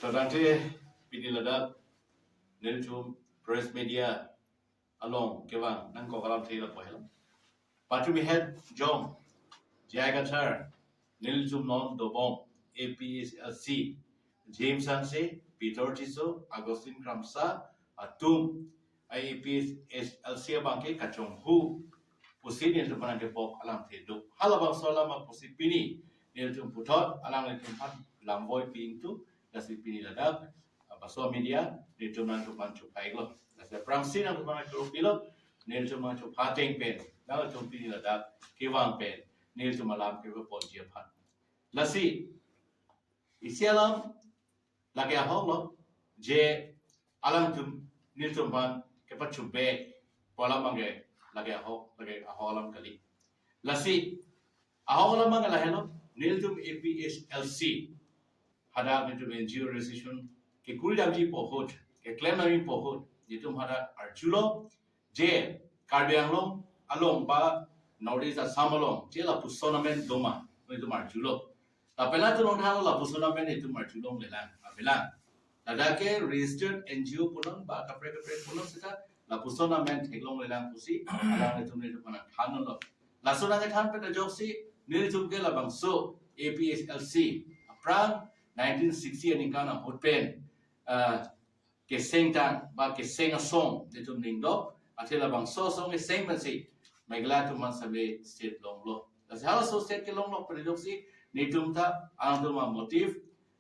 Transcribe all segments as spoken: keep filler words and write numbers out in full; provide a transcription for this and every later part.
Tangte pini ladak nelitum press media along kevang nangkok alamthe lapu helo. Patumi het jong J I Kathar, nelitum non dobom A P H L C, James Hanse, Peter Tisso, Augustine Kramsa atum, A P H L C abangke kachonghu pusi nelitum aphan nangkebok alamthe do. Halabangso alam pusi pini nelitum puthot alanglitum aphan lamvoi pi ingtung, lasi pini ladak, ah, Baso Media nelitum nangtum aphan chuphaiklo. Lasi aphrangsi nangtum aphan chupilo, nelitum aphan chupha ateng pen nangtum pini ladak kevang pen nelitum alam kepaponji aphan. Lasi isi alam lake ahok lo, je alangtum nelitum aphan kepachube pu alam abangke lake ahok, lake ahok alam kali. Lasi ahok alam abangke lahelo, nelitum A P H L C hadak nelitum N G O registration kekuri damji pu ahut, keklem damji pu ahut nelitum hadak arjulo, je Karbi Anglong along ba North East Assam along je lapuson amen doma, nelitum arjulo. Lapen latum nangthan lapuson amen nelitum arjulonglelang, avelang. Ladak ke registered N G O punon ba kaprek kaprek punon seta lapuson amen theklonglelang pusi alanglitum nelitum aphan nangthanlo. Laso nangkethan pen ajoksi nelitum ke labangso A P H L C aphrang nineteen sixty aningkan ahut pen, ah, keseng tang ba keseng asong nelitum ningdok, athe labangso asong keseng pensi Meghalaya atum aphan same state longlo. Lasi halaso state kelonglok pen ajoksi nelitum ta alangtum amotive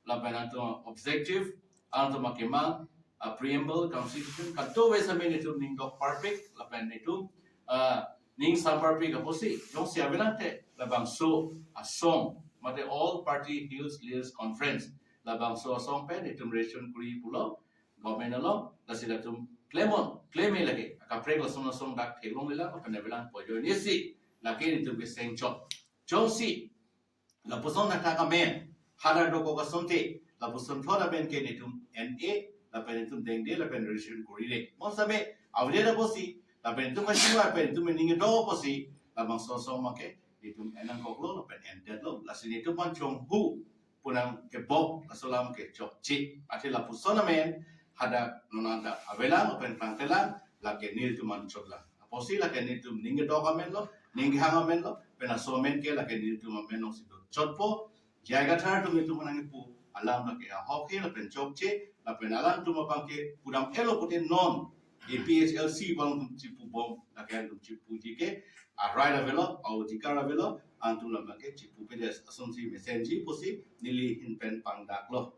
lapen alangtum a-objective, alangtum akemang, a-preamble, constitution kadokave same nelitum ningdok parpik lapen nelitum, ah, ningsam parpik apotsi jongsi avelang te labangso asong, mate All Party Hills Leaders Conference, labangso asong pen nelitum registration kuri pulo government along. Lasi latum klemnon, kleme lake, akaprek lason asong dak theklonglelang, lapen avelang pu ajoinesi lake nelitum keseng chok. Jongsi lapuson athak amen hadak dokok asonte, lapuson thot amen ke nelitum en-e, lapen nelitum dengde, lapen registration kuride. Bonsitame avedet apotsi, lapen nelitum kachingvai pen nelitum ning kedo apotsi labangso asong abangke nelitum en nangkoklo lapen endetlo. Lasi nelitum aphan chonghu pu nangkebok laso alam ke chokche. Athe lapuson amen hadak non anta avelang lapen tangtelang, lake nelitum aphan chotlang. Apotsi lake nelitum ning kedok amen lo, ning kehang amen lo, pen laso amen ke lake nelitum amen alongsi dochotpo. J I Kathar atum nelitum aphan nangkepu alam lake ahok he lapen chokche, lapen alangtum abangke pudam-etlo pute non A P H L C abangtum chipubom, lake alangtum chipuji ke a-right avelo, a-odhikar avelo, alangtum labangke chipupedet asonsi mesenji pusi neli ahin pen pangdaklo.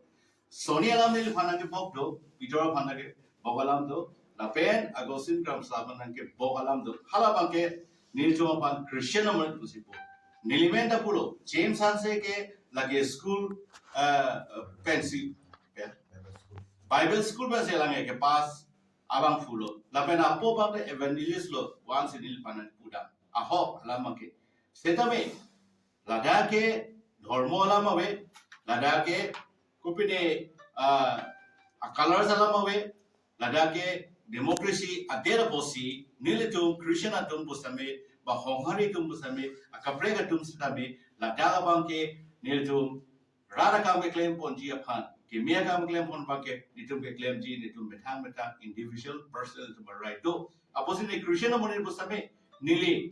Soni alam neliphan nangkebok do, Peter aphan nangkebok alam do, lapen Augustine Kramsa aphan nangkebok alam do. Halabangke nelitum aphan Christian amonit pusi pu. Neli amen ta pulo, James Hanse ke lake school, eh, pensi, ya, Bible school pensi alang ke pass abang pulo. Lapen apo abang ke evangelist lo, vangsi neliphan nangpudam. Ahok alam abangke. Setame ladak ke dhormo alam ave, ladak ke kopine, ah, a-colors alam ave, ladak ke democracy adet apotsi nelitum Christian atum pusitame ba Honghari atum pusitame, akaprek atum setame, ladak abangke nelitum rat akam keklemponji aphan, keme akam keklemponji abangke nelitum keklemji, nelitum methang methang individual personal nelitum a-right do. Apotsi neli Christian amonit pusitame neli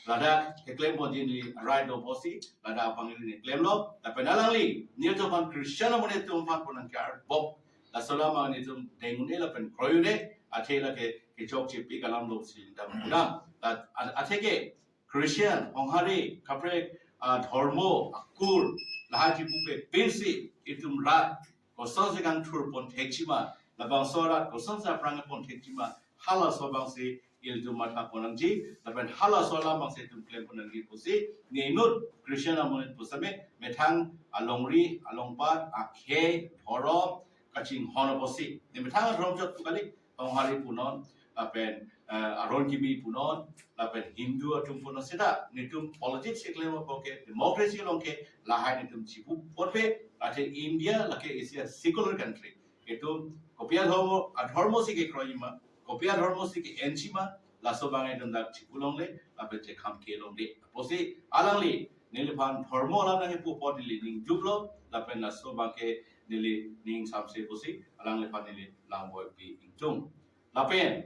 ladak keklemponji neli a-right do apotsi ladak abang neli klemlo. Lapen alangli nelitum aphan Christian amonit atum aphan pu nangkarbok. Laso alam nelitum deng un-e lapen kroi un-e, athe lake kechokchepik alam lo pusi nelitum pudam. Tat a-, athe ke Christian, Honghari, kaprek, ah, dhormo, akur, lahai chipupe pinsi itum rat kosonsi kangthurpon thekji ma, labangso rat kosonsi aphrang pon thekji ma, halaso abangsi ilitum mathapon nangji, lapen halaso alam abangsi itum klempon nangji pusi, ne inut Christian amonit pusitame, methang alongri, alongpat, akhei, dhorom kachinghon apotsi. Ne methang adhorom chot pu kali, Honghari punon, lapen, eh, aron kimi punon, lapen Hindu atum punon seta, nelitum politics keklem abangke, democracy along ke lahai nelitum chipuponpe, athe India lake Asia secular country. Itum kopi adhormo, adhormosi kekroi ma, kopi adhormosi ke-enji ma, laso abang itum dak chipulongle, lapen chekham kelongle. Apotsi alangli neliphan dhormo alam nangkepu apot neli ning juplo, lapen laso abangke neli ning samse pusi alangliphan neli langvoipi ingtung. Lapen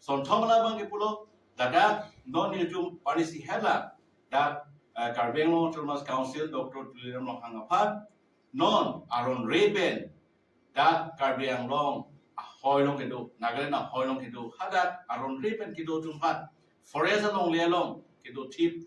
sonthom labang ke pulo, ladak non nelitum parisi hela dak, eh, Karbi Anglong Autonomous Council Doctor Tuliram Ronghang aphan non aron re pen dak Karbi Anglong ahoi along kedo, Nagaland ahoi along kedo, hadak aron re pen kedo atum aphan, forest alongle along kedo thip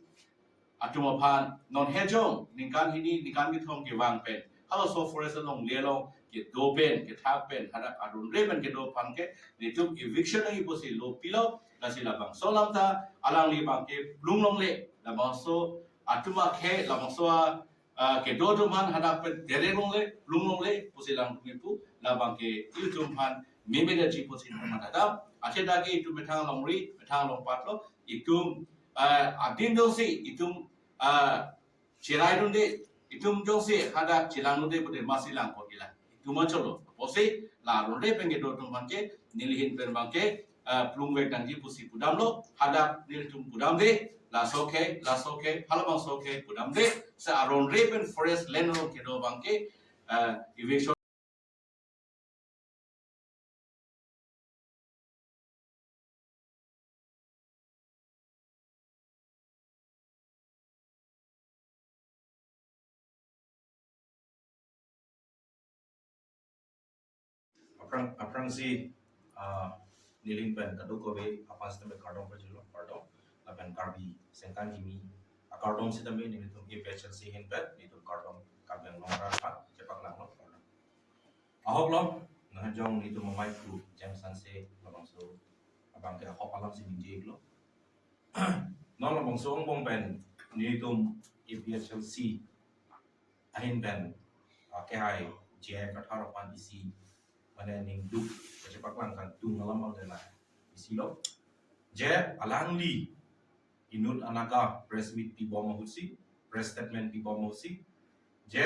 atum aphan non hejong ningkan hini ningkan kethom kevang pen halaso forest alongle along kedo pen kethak pen hadak aron re pen kedo aphan ke nelitum eviction nangji pusi lo pilo, lasi labangso alam ta alangli abang ke plung longle, labangso atum akhei, labangso a, ah, kedo atum aphan hadak pen dere longle, plung longle pusi alangtum kipu, labang ke ilitum aphan meme daji pusi nangmata dam. Athe dak ke itum methang longri, methang longpat lo, itum, ah, adim jongsi itum, ah, cheraidunde, itum jongsi hadak chelangdunde pute masi langpo ila. Itum acholo. Apotsi la aron re pen kedo atum aphan ke neli ahin pen abang ke, ah, plungvek nangji pusi pudamlo, hadak nelitum pudamde, laso ke, laso ke, halabangso ke pudamde, se aron re pen forest land along kedo abang ke, ah, eviction. Aphrang, aphrangsi, ah, neli ahin pen kadokave aphan sitame kardom pajirlo, kardom. Lapen Karbi Sengkan Kimi akardom sitame nelitum A P H L C ahin pen nelitum kardom Karbi Anglong arat aphan chepaklanglo, kardom. Ahok lo, nahajong nelitum amei aphu James Hanse labangso abang ke ahok alam si ningje-iklo. Non labangso angbong pen nelitum A P H L C ahin pen, ah, kehai J I Kathar aphan isi, mane ningduk kachepaklang kangtung alam abang dela isi lo. Je alangli inut anaga press meet pibom ahutsi, press statement pibom ahutsi, je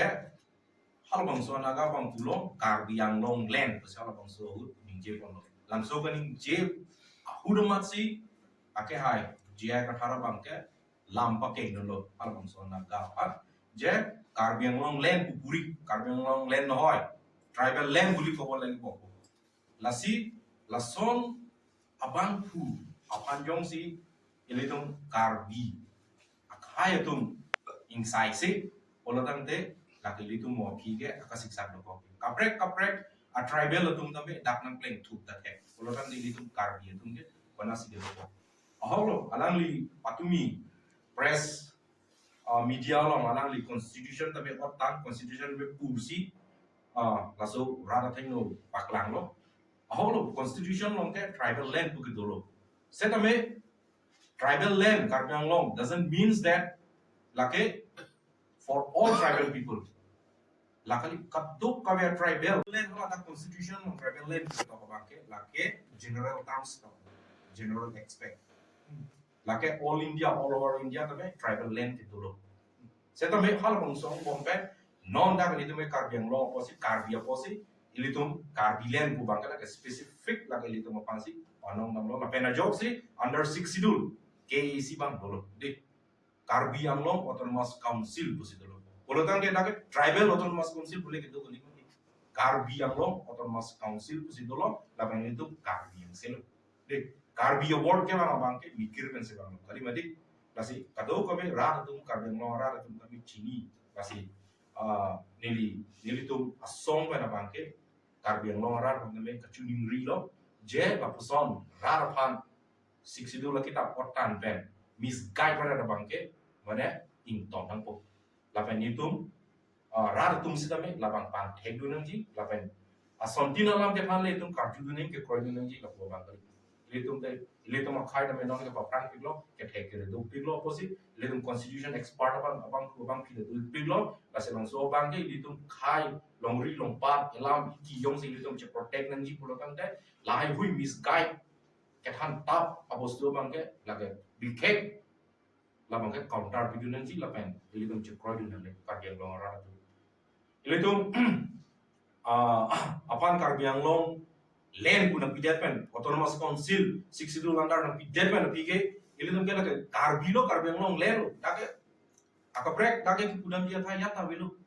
halabangso anaga abang pulo Karbi Anglong land pusi halabangso ahut ningje ponlo. Labangso kaningje ahut amatsi akehai J I Kathar abang ke lam pakeng dolo halabangso anaga aphan. Je Karbi Anglong land pu puri, Karbi Anglong land nohoi, tribal land puri kobo lagi popo. Lasi lason abangphu aphan jongsi ilitum Karbi akhei atum ingsaise pulo tangte, lake ilitum mo aphi ke akasiksak dokok. Kaprek kaprek a tribal atum tame dak nangplengthup ta thek pulo tangte ilitum Karbi atum ke konatsi dokok. Ahok lo, alangli patumi press, ah, media along alangli constitution tame otan, constitution tame pursi, ah, laso rat athengno paklanglo. Ahok lo, constitution along ke tribal land pu ke dolo. Setame tribal land Karbi Anglong doesn't means that lake for all tribal people. Lake kali kadokave tribal land, hala dak constitution along tribal land pu ketok abang ke lake general terms to, general aspect. Lake all India, all over India tame tribal land ke dolo. Setame halabangso angbong pen non dak ilitum Karbi Anglong apotsi, Karbi apotsi, ilitum Karbi land pu abang ke lake specific lake ilitum aphansi panong damlo, lapen ajoksi under Sixth Schedule K A A C abang dolo. Dei, Karbi Anglong Autonomous Council pusi dolo. Pulo tangte dak ke Tribal Autonomous Council pule kedo kali mati. Karbi Anglong Autonomous Council pusi dolo, lapen ilitum Karbi Anglong selo. Dei, Karbi award kevang abang ke mikir pensi vanglo kali mati. Lasi kadokave rat atum, Karbi Anglong arat atum kami chini. Lasi, ah, neli, nelitum asong pen abang ke Karbi Anglong arat atum kami kachiningrilo. Je lapuson rat aphan Sixth Schedule akitap otan pen misguide pada abang ke, mane ingtong nangpo. Lapen itum, ah, rat atum sitame labang pangthekdun nangji, lapen asontin alam kephan le itum karjudun nangji, kekroidun nangji, lapu abang kali. Ilitum te, ilitum akhei tame non kepaphrangpiklo, kethek kere dopiklo apotsi, ilitum constitution expert abang, abang, abangpi le dopiklo, lasi labangso abang ke ilitum khei longri longpat, elam iki jongsi ilitum cheprotect nangji pulo tangte, lahaihui misguide kethan tap abostu abang ke lake bikhek labang ke counter pidun nangji lapen ilitum chekroidun nangne Karbi Anglong arat atum. Ilitum, ah, aphan Karbi Anglong land pu nangpidet pen, Autonomous Council Sixth Schedule under nangpidet pen aphi ke, ilitum ke lake Karbi lo, Karbi Anglong land lo, dak ke akaprek dak ke kipudamji athai ya ta avelo.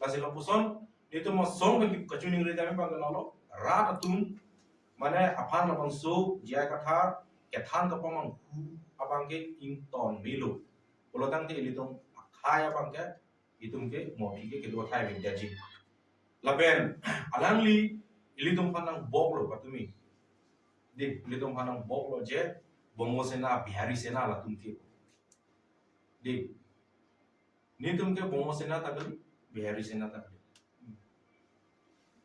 Lasi lapuson Itum asong pen kachiningri tame abang ke lalo, rat atum, mane aphan labangso J I Kathar kethan kapamanghu abang ke ington melo. Pulo tangte ilitum akhei abang ke, itum ke Mophi ke kedo akhei abang jaji. Lapen alangli ilitum aphan nangboklo patumi. Dei, ilitum aphan nangboklo je Bongo Sena, Bihari Sena latum ke. Dei, netum ke Bongo Sena ta kali, Bihari Sena ta kali.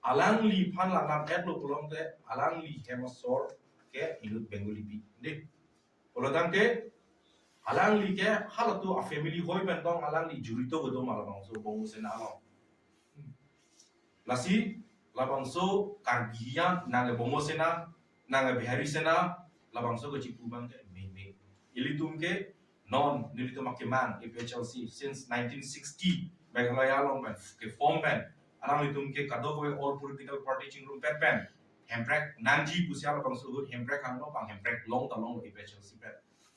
Alangliphan la nang-etlo pulote, alangli hem asor ke inut Bengalipi. Dei. Pulo tangte, alangli ke halatum a-family hoi pen tong alangli jurito kedo ma labangso Bongo Sena along. Lasi, labangso Karbi an, nang Bongo Sena, nang Bihari Sena, labangso kachipu abang ke meme. Ilitum ke non, nelitum akemang A P H L C since nineteen sixty, Meghalaya along pen, ke-form pen, alanglitum ke kadokave all political party chingrumpet pen, hemprek nangji pusi halabangso ahut hemprek hanglo, bang hemprek long ta long A P H L C pen.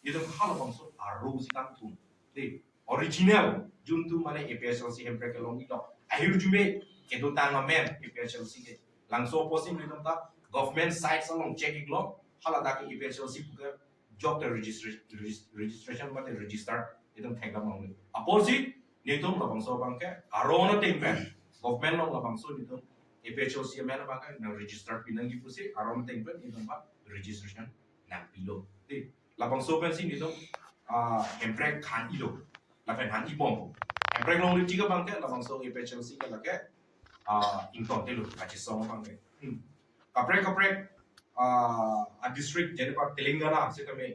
Itum halabangso aro si tangtum. Dei, original juntu mane A P H L C hemprek kelong itum ahirjume kedotang amen A P H L C ke. Labangso apotsi nelitum ta government sites along check iklo, haladak ke A P H L C pu ke jok te registra-, regis-, registration mate register itum thekdam along. Apotsi netum labangso abang ke aro na ting pen, government along labangso netum A P H L C amen abang ke nang register pinangji pusi aro na ting pen itum ba registration nangpilo. Dei, labangso pensi netum, ah, hemprek hang-ilo. Lapen hang-ibom. Hemprek longle tik abang ke labangso A P H L C ke lake, ah, ington telo, kachesong abang ke. Hmm. Kaprek kaprek, ah, a-district, jene pa Telangana setame,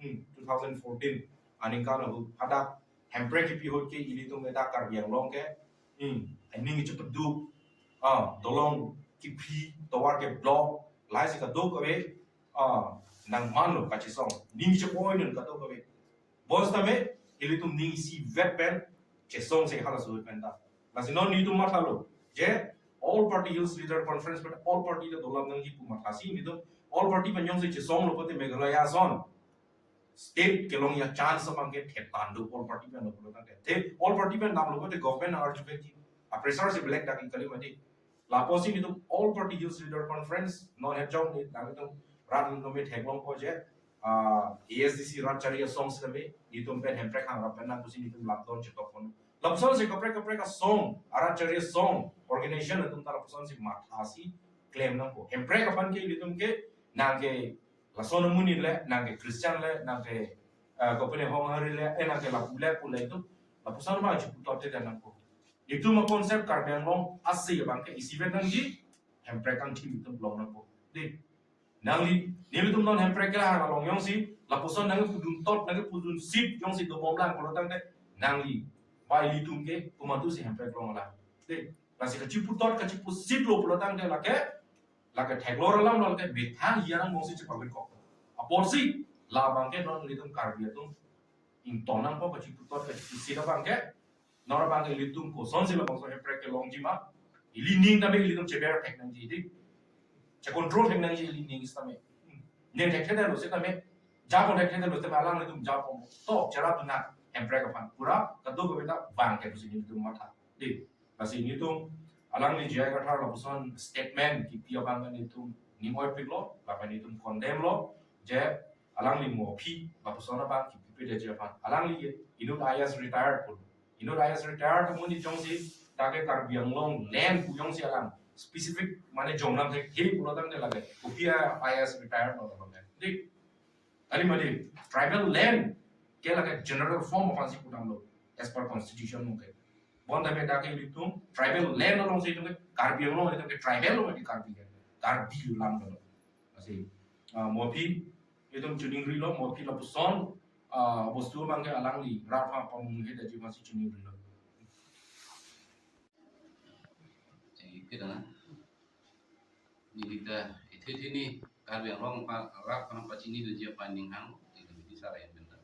hmm, two thousand fourteen aningkan ahut hadak hemprek kipi ahut ke ilitum eta Karbi Anglong ke, hmm, aning chepeduk, ah, dolong kiphi, tovar ke-block, lahai si kadokave, ah, nangmanlo kachesong. Ning chepoi non kadokave. Bonsitame ilitum ning isivet pen chesong si halaso pen ta. Lasi non netum mathalo je All Party Hills Leader Conference pen all party ta dolang nangji pu mathasi netum all party pen jongsi chesonglo pulote Meghalaya ason state kelongji a-chance abang ke thetan do all party pen lo pulo tangte. Te all party pen damlo pulote government arju vekji. A-pressure si black dak kali mati. Lapusi netum All Party Hills Leader Conference non hejong ni tang netum rat netum me theklongpo je, ah, A S D C rat chari asong sitame netum pen hemprek hangrap pen nang pusi netum lapdon chetokpon. Lapusonsi kaprek kaprek asong, arat chari asong, organization atum ta lapusonsi mathasi klem nangpo. Hemprek aphan ke netum ke nang ke lason amonit le, nang ke Christian le, nang ke, eh, kopine Honghari le, eh, nang ke lapu le pu le itum lapuson ma chiputot te nangpo. Itum a-concept Karbi Anglong asi abang ke isivet nangji, hemprek kangthim itum long nangpo. Dei. Nangli, nelitum non hemprek kelang along jongsi, lapuson nangpudun tot, nangpudun sit jongsi dobom lang pulo tangte, nangli, ba ilitum ke, komantusi hemprek long lang. Dei. Lasi kachiputot, kachipusit lo pulo tangte lake, lake theklor alam lo lake, bethang iya nang bongsi chepavek kok. Apotsi, labang ke non ilitum Karbi atum ington nangpo kachiputot kachipusit abang ke. Non abang ke ilitum kosonsi labangso hemprek kelongji ma. Ili ning tame ilitum cheber thek nangji dei. Che-control thek nangji ili ning sitame. Ning thekthedetlo sitame. Japon thekthedetlo sitame alanglitum japon. To, cherap tu na hemprek aphan. Pura kadokave ta bang ke pusi ilitum matha. Dei. Lasi netum alangli J I Kathar lapuson statement kipi abang netum ning oipiklo, lapen netum condemn lo, je alangli Mophi lapuson abang kipi pede je aphan. Alangli inut I A S retired pun. Inut I A S retired amonit jongsi dak ke Karbi Anglong land pu jongsi alang specific mane jongnam thekthe pulo tangte lake. Kopi a I A S retired lo lo. Dei. Kali mati, tribal land ke lake general form aphansi pudamlo as per constitution mungkin. Bonta beda ke ilitum tribal land alongsi itum ke Karbi Anglong itum ke tribal lo mati Karbi ke. Karbi lo lam lo. Lasi, ah, Mophi itum chiningrilo, Mophi lapuson, ah, bostu abang ke alangli rat aphan pamung he daji aphansi chiningrilo. Jadi, kita na. Neli ta, ithi ithi ni, Karbi Anglong pa, rak pa pachini doji aphan ning hang, neli ta sarai benda.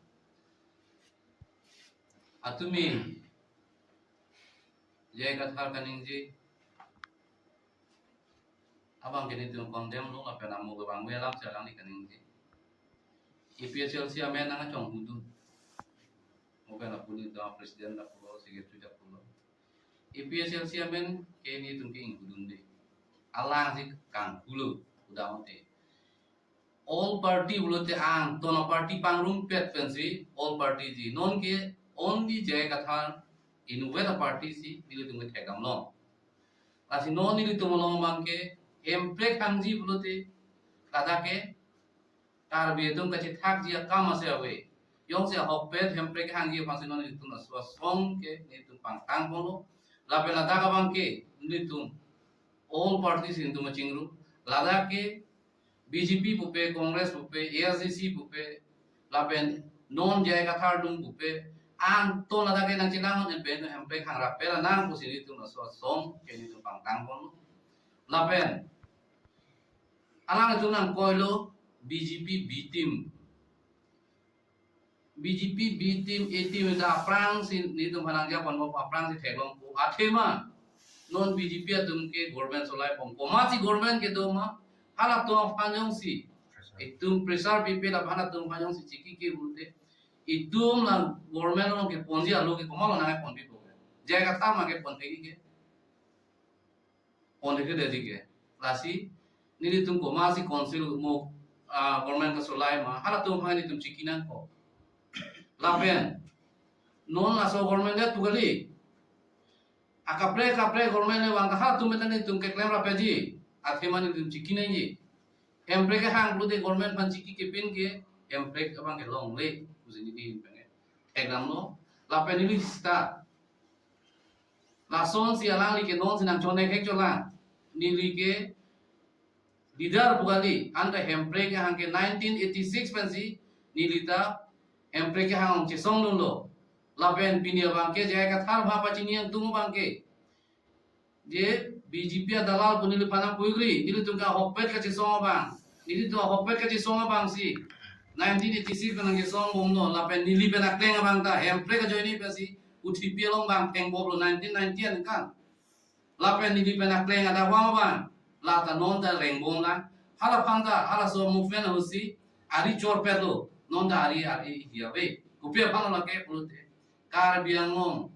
Atumi, J I Kathar kaningje, abang ke netum condemn lo, lapen amo ke bang alam si alangli kaningje. A P H L C amen nangchonghu dun. Mo pen apuni ta president ta pulo, secretary ta pulo. APHLC amen ke nelitum ke ingdunde. Alangsi kangpulo, udah mate. All party pulote angton a-party pangrumpet pensi all party ji. Non ke only J I Kathar inutvet a-party si nelitum ke thekdamlong. Lasi non nelitum along abangke hemprek hangji pulote, ladak ke Karbi atum kachethakji akam ase ave. Jongsi ahokpet hemprek hangji aphansi non nelitum laso asong ke nelitum pangtangponlo. Lapen ladak abangke nelitum all parties nelitum kachingrum. Ladak ke BJP pupe, Congress pupe, ASDC pupe, lapen non J I Kathar atum pupe, angton ladak ke nangchelang, empe empe khangrap pera nang pusi nelitum laso asong ke nelitum pangtangponlo. Lapen alangtum nangkoilo BJP B team. BJP B team, A team ta aphrangsi nelitum aphan nangjaponpo, aphrangsi theklongpo. Athema non BJP atum ke government solai pon. Komatsi government kedo ma, halatum aphan jongsi itum pressure pipe, la halatum aphan jongsi chikike pulote, itum la government along keponji alo ke komatlo nangponpipo? J I Kathar ma keponpe ke? Pon thekthedetji ke. Lasi nelitum komatsi council mo, ah, government kasolai ma, halatum aphan nelitum chiki nangkok. Lapen non laso government det pu kali, akaprek kaprek government le vang, halatum aphan nelitum keklem rapji. Athema nelitum chiki nangji. Hemprek kehang pulote government aphan chikike pin ke, hemprek abangke longle pusi nelitum penge thekdamlo. Lapen neli sita lasonsi alangli ke nonsi nangchonghek cholang. Neli ke leader pu kali, anta hemprek kehang ke nineteen eighty-six pensi neli ta hemprek kehang along chesongdunlo. Lapen pini abangke J I Kathar aphan pachini nangtum abangke, je BJP adalal pu neliphan nangpuikri, nelitum ke ahokpet kachesong abang, nelitum ahokpet kachesong abangsi nineteen eighty-six pen nangchesongbomlo, lapen neli pen akleng abang ta hemprek ajoine pensi U T P along bang thengbomlo nineteen ninety aningkan. Lapen neli pen akleng adavang abang, la ta non ta rengbomlang. Halaphan ta, halaso movement ahutsi ari chorpetlo, non ta ari ari hi ave. Kopi aphan lake pulote, Karbi Anglong,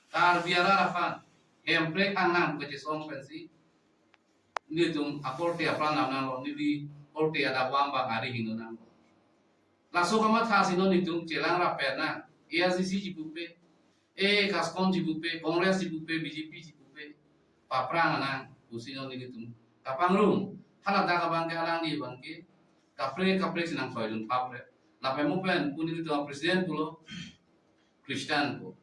Karbi arat aphan hemprek hang nang kachesong pensi nelitum akorte apran nam nanglo, neli korte adavang abang ari hingno nanglo. Laso kamathasi non nelitum chelang rapet nang. ASDC ji pupe, eh, KASCOM ji pupe, Congress ji pupe, BJP ji pupe, paphrang nang pusi non nelitum kapangrum. Haladak abangke alangli abangke kaprek kaprek si nangsoidun thapre. Lapen mo pen pu nelitum president pulo Christian pu.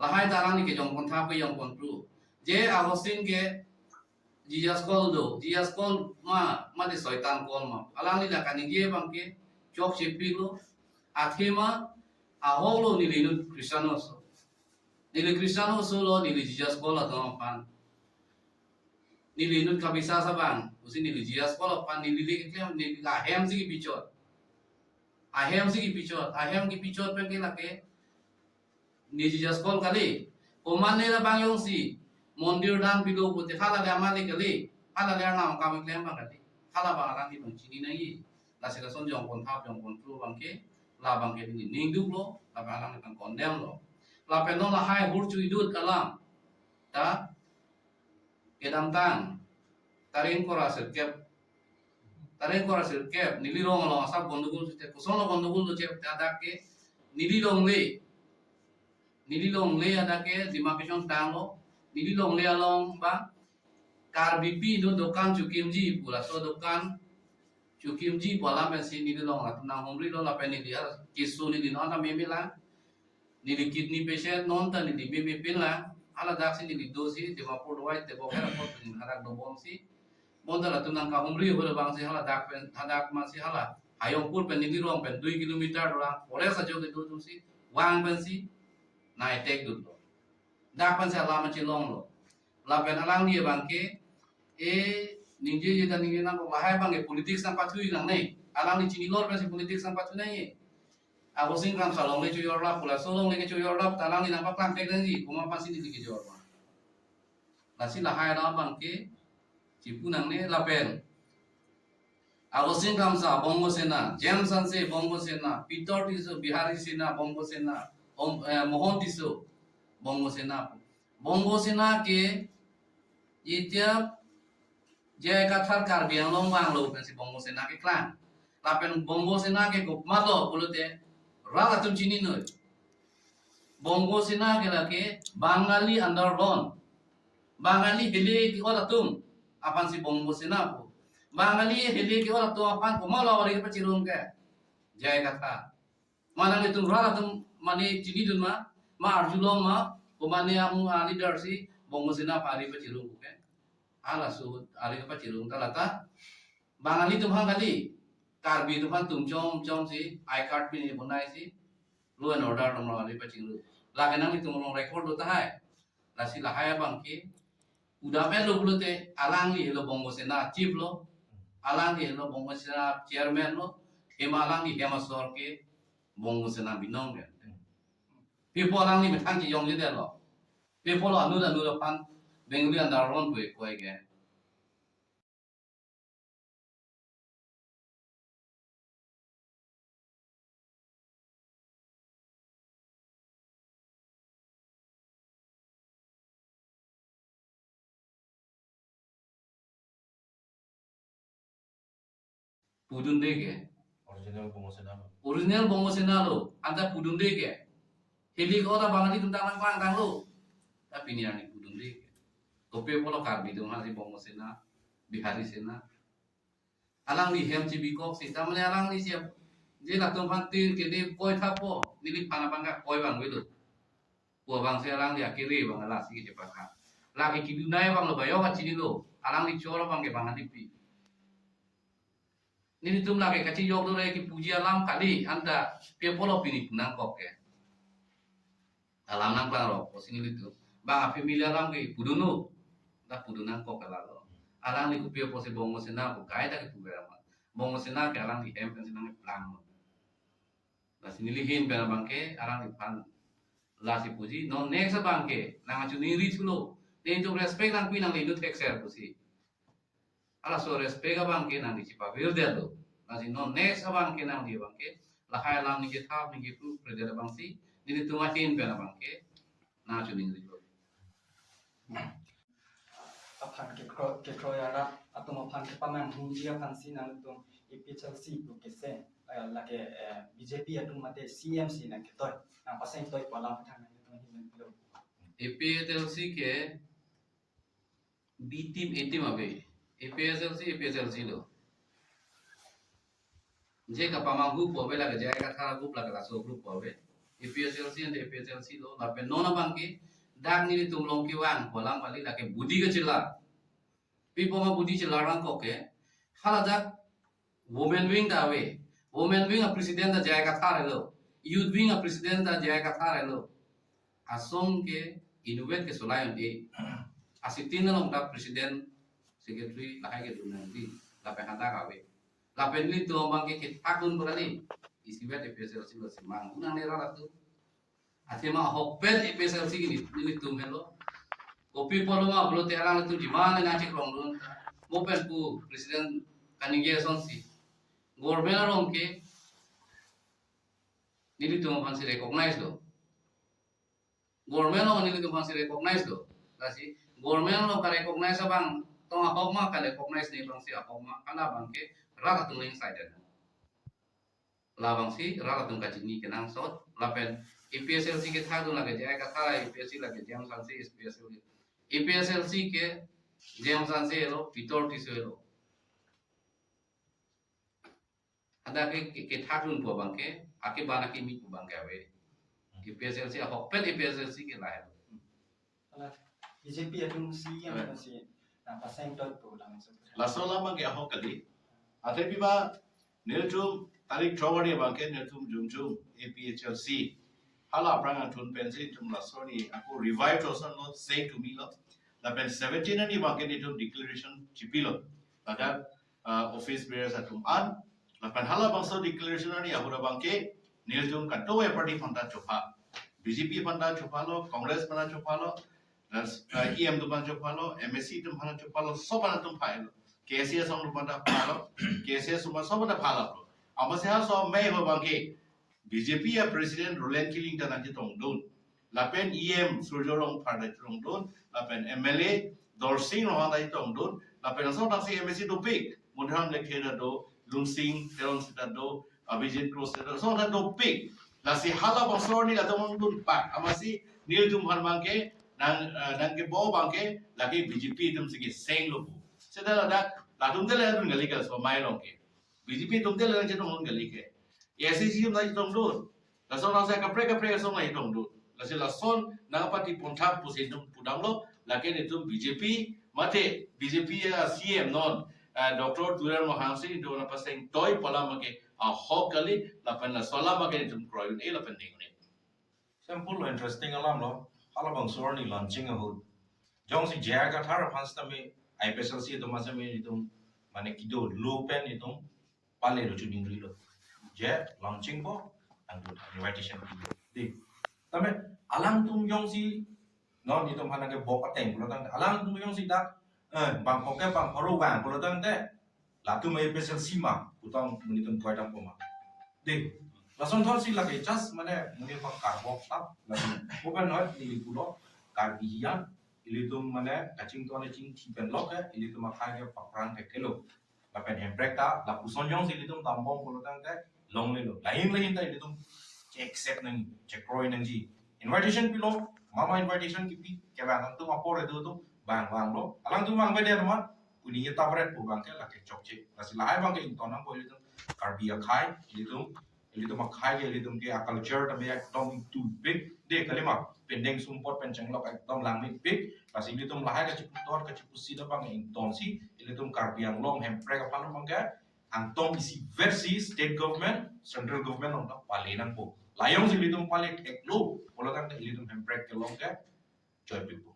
Lahai ta alangli ke jongpontha pu jongponthu. Je Augustine ke Jesus cult do, Jesus cult ma, mate Soitan cult ma, alangli la kaningje abangke chokchepiklo. Athema ahoklo neli inut Christian oso. Neli Christian oso lo, neli Jesus cult atum aphan. Neli inut kabisas abang, pusi neli Jesus cult aphan, neli le keklem, neli ahemsi kepichot. Ahemsi kepichot, ahem kepichot penke lake neli Jesus cult kali. Komatne labang jongsi mondir dan pilo pulote hala le amalik kali, hala le Arnam akam keklem abang kali. Halabang alangli abang chini nangji. Lasi lason jongpontha jongponthu abangke, labangke neli ningduklo, labang alangli abang condemn lo. Lapen non lahai hur chu idut alam ta kedamtang tarik ingkoi ra sirkep, tarik ingkoi ra sirkep, neli rong along asap gondogol site, kosonlo gondogol doche te, adak ke neli longle, neli longle adak ke demarcation tanglo. Neli longle along abang Karbipi inut dokan chokimji pu, laso dokan chokimji pu alam pensi neli along atum nanghumrilo, lapen neli ar keso neli non ta memelang. Neli kidney patient, non ta neli meme pinlang. Haladaksi neli dosi Dimapur dawai tebok hera pot neli hadak dobomsi. Bonta latum nangkahumri ahut abangsi haladak pen, hadak masi hala Hayongpur pen neli rong pen dui kilometer dolang, forest ajo kedo atumsi vang pensi nai tek dutlo. Dak pensi alam achelonglo. Lapen alangli abangke, eh, ningjeje ta ningje nangkok, lahai abangke politics nangpathu nangne. Alangli chinilor pensi politics nangpathu nangji. Augustine Kramsa longle chojorlap, pu laso longle kechojorlap ta alangli nangpaklang thek nangji, komat aphansi neli kejor ma. Lasi lahai alam abangke chipu nangne. Lapen Augustine Kramsa Bongo Sena, James Hanse Bongo Sena, Peter Tisso Bihari Sena Bongo Sena, Om, eh, Mohon Tisso Bongo Sena pu. Bongo Sena ke, itiap J I Kathar Karbi Anglong vanglo pensi Bongo Sena keklang. Lapen Bongo Sena ke komatlo pulote rat atum chininoi. Bongo Sena ke lake Bangali underground. Bangali hile ke-ot atum aphansi Bongo Sena pu. Bangali hile ke-ot atum aphan komatlo ari kepachirung ke? J I Kathar. Ma nanglitum rat atum mane chinidun ma, ma arjulong ma, ko mane amu a leader si Bongo Sena aphan ari pachirung ke? Halaso ari pachirung ta lata Bangali atum aphan kali, Karbi atum aphan tum chom chom si I card pine bonai si law and order along ari pachirung. Lake nanglitum along record do tahai. Lasi lahai abang ke udap-etlo pulote alangli helo Bongo Sena chief lo, alangli helo Bongo Sena chairman lo, hem alangli hem asor ke Bongo Sena binong ke. Pipo alangli methang chiyongjedetlo. Pipo lo anut anut aphan Bengali underground pu ekoi ke. Pudunde ke. Original Bongo Sena lo. Original Bongo Sena lo. Anta pudunde ke. Hili ko ta Bangali atum tang nangpangtanglo. Tapi ni ani pudunde ke. Kopi apotlo Karbi atum aphansi Bongo Sena, Bihari Sena. Alangli hem chibikok si, tamane alangli siap. Je latum aphan tin ke ne koi thapo, neliphan abang ke koi abang avelo. Pu abang si alangli akiri abang lasi kechepakha. Lake kedunai abang lo bayok achinilo, alangli chor abang ke Bangalipi. Nelitum lake kachijok dore kepuji alam kali, anta pi apotlo pini punangkok ke. Alam nangpangro, pusi nelitum. Bang a-family alam ke pudunlo. Dak pudun nangkok ke lalo. Alangli kopi apotsi Bongo Sena pu kaita kepu ke amat. Bongo Sena ke alangli hem pensi nangplanglo. Lasi neli ahin pen abang ke, alangliphan lasi puji. Non next abang ke, nangkachiningrilo. Nelitum respect nangpi nangli inut thekser pusi. Halaso respect abang ke nangli chipavirdetlo. Lasi non next abang ke nangli abang ke lahai alam ningje thap ningje proof predet abang si, nelitum ahin pen abang ke nangkachiningrilo. Aphan kekroi, kekroi arat atum aphan kepamanghuji aphansi nangtum A P H L C pu kese, eh, lake, eh, B J P atum mate C M si nangketoi, nangpasengtoi pu alam aphan nangtum ahin pen pilo. A P H L C ke B team, A team ave. A P H L C, A P H L C lo. Je kapamanghu pu ave lake J I Kathar group lake laso group pu ave. A P H L C and A P H L C lo. Lapen non abang ke dak nelitum along kevang pu alam kali, lake body kachelar. Pipo ma body chelar nangkok ke. Haladak women wing ta ave. Women wing a-president ta J I Kathar helo. Youth wing a-president ta J I Kathar helo. Asong ke inutvet ke solai un-e. Asitin along ta president, secretary lahai kedo nangji. Lapen hadak ave. Lapen nelitum abang ke kethakdun pu kali. Isivet A P H L C lo si mang. Unang nera latu. Athema ahokpet A P H L C ke neli, nelitum helo. Kopi apotlo ma pulote alanglitum demand nangchekrongdun. Mo pen pu president kaningje asonsi. Government along ke nelitum aphansi recognize lo. Government along nelitum aphansi recognize lo. Lasi government along ka-recognize abang tong ahok ma, ka-recognize ne abangsi ahok ma, hala abang ke rat atum ling side. Labangsi rat atum kachini kenangsot, lapen A P H L C kethakdun lake J I Kathar, A P H L C lake James Hanse, A P H L C, A P H L C ke James Hanse lo, Peter Tisso lo. Hadak ke, ke, kethakdun pu abang ke, ake bana kimi pu abang ke ave. A P H L C ahokpet A P H L C ke lahai. Ala B J P atum C M, eh, si nangpasengtoi pu alam so. Laso alam abang ke ahok kali. Athe pima nelitum tarik throk arni abang ke nelitum jumjum A P H L C hala aphrang angthun pensi nelitum laso arni ako revive thosonlo, sei tumilo. Lapen seventeen arni abang ke nelitum declaration chipilo. Ladak, ah, office bearers atum an. Lapen halabangso declaration arni ahut abang ke nelitum kadokave party aphanta chopha. B J P aphanta chophalo, Congress aphanta chophalo, das, ah, E M atum aphanta chophalo, M A C atum aphanta chophalo, sob aphanta chophalo. K S A asong atum aphanta chophalo, K S A asong sob aphanta chophalo. Amatsi halaso amei ahut abang ke B J P a-president Roland Killing ta nangchetongdun. Lapen E M Surjya Rongphar ta chetongdun, lapen M L A Dorsing Ronghang ta chetongdun, lapen laso thaksi M A C dopik, Moniram Lekthe ta do, Lunsing Teron seta do, Abhijit Kro seta do, laso ta dopik. Lasi halabangso arni latum dun pak, amatsi nelitum aphan abangke, nang, eh, nangkebo abangke, lake B J P atum si kesenglo pu. Seta ladak, latum te le dun kali ke laso amei along ke. B J P atum te le chetongdun kali ke. A I C C atum ta chetongdun. Laso nang sa kaprek kaprek laso nang chetongdun. Lasi lason nangpati ponthap pusi nelitum pudamlo, lake nelitum B J P, mate B J P a C M non, eh, Doctor Tuliram Ronghang si nelitum nangpaseng toi pu alam ke ahok kali, lapen laso alam ke nelitum kroi un-e lapen deng un-e. Simple lo, interesting alam lo. Halabangso arni launching ahut, jongsi J I Kathar aphan sitame I P H L C atum asame nelitum mane kedo lo pen nelitum pale lo, chuning ri lo. Je launching po, nangtum invitation pilo. Di. Tame alangtum jongsi non nelitum aphan nangkebo ateng pulo tangte, alangtum jongsi dak, eh, bang phongo ke bang pharo vang pulo tangte, latum A P H L C ma, putang nelitum koi dampo ma. Di. Lason thotsi lake just mane monit aphan karbok tap, lake open hot neli pulo, Karbi hiyan, ilitum mane kachingthon kachingthi pen lok ke, ilitum akhai ke paprang ke kelo. Lapen Hemprek ta lapuson jongsi ilitum dambom pulo tangte longlelo. Lahin lahin ta ilitum che-accept nang, chekroi nangji. Invitation pilo, mama invitation kipi, kevang atum apor edu atum bang vanglo. Alangtum vangvedet ma, puni ye tabret pu abangke lake chokche. Lasi lahai abangke ington nangpo ilitum Karbi akhai, ilitum, ilitum akhai ke, ilitum ke a-culture tame ekdom ingtupik. De kalima, pendeng sumpot pen chenglok ekdom langmepik. Lasi ilitum lahai kachiputhot kachipusi ta abang ingtonsi, ilitum Karbi Anglong Hemprek aphan abangke angtong isiversi state government, central government along ta pale nangpo. La jongsi ilitum pale theklo pulo tangte ilitum Hemprek kelong ke joipikpo.